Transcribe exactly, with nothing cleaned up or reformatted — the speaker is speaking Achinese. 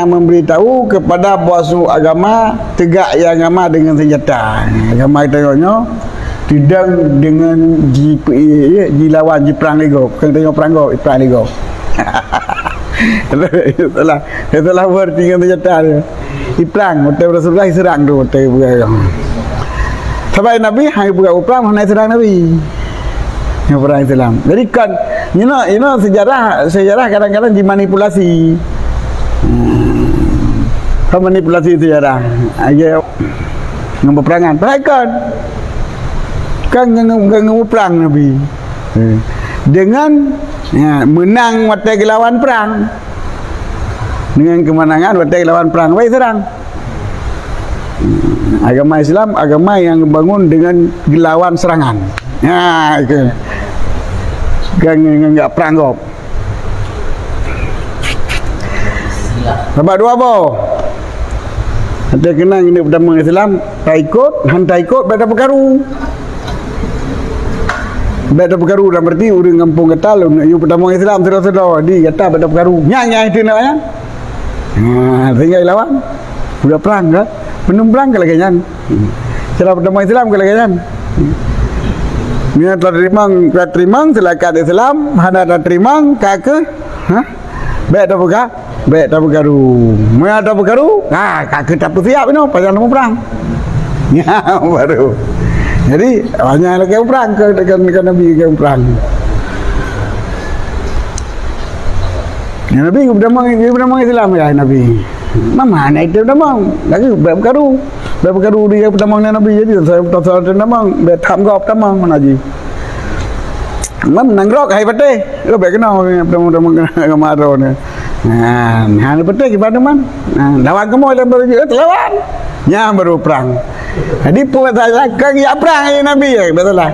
Memberitahu kepada bahwa agama tegak ya agama dengan senjata. Agama kita nyoe tidak dengan ji, jilawan, jiprang lego. Bukan kita nyoe prang go, jiprang lego. Salah, salah word dengan senjata dia. Jiprang, betul Rasulullah serang tu, betul. Sampai Nabi hanya buka prang, hana serang Nabi. Ngon perang Islam. Jadi kan, you know, you know, sejarah, sejarah kadang-kadang dimanipulasi. Hmm. Kan manipulasi sejarah. Aja ngon peperangan. Perhatikan. Kan nge-, nge-, nge-, ngemuprang Nabi. Hmm. Dengan, ya, menang watèe gelawan perang. Dengan kemenangan watèe gelawan perang. Baik serang. Agama Islam, agama yang bangun dengan gelawan serangan. Ha, itu. Kan ngon, ngon gak perang gob. Sabab dua boh. Ada kenang ini pertama Islam, taikot, han taikot, beda perkaru. Beda perkaru dalam berarti ureueng kampung gata, lôn, yue pertama Islam, sedang-sedang, di gata beda perkaru. Nyang, nyang itu namanya. Ha, sehingga lawan. Udah perang kan? Menung perang ke lagèe nyan. Cara pertama Islam ke lagèe nyan. Meunyo tateurimong, tateurimong, silakan Islam. Hana tateurimong, ka keuh, ha? Bèk tapeugah, bèk tapeukaru. Meunyo tapeukaru, ha, ka keuh tapeusiap inoe, pajan tamuprang. Nyan baru. Jadi, awaknyan lagèe muprang ke, ke, ke Nabi, lagèe muprang. Ya, Nabi geupeudamong, geupeudamong Islam, ya Nabi. Mama aneuk itu damong, lagi bèk peukaru. Bèk peukaru dia peudamong Nabi, jadi saya peudamong, bèk tham gob tamong mana ji. Mam nanggrok hai patéh. Lo bèk keunoe peudamong-damong keunoe agama droe ni. Nah, hana patéh kiban teuma. Nah, lawan kamoe dalam baru jeuet lawan. Nyan baru perang. Jadi, peue salah kan ya perang ya Nabi ya, betul lah.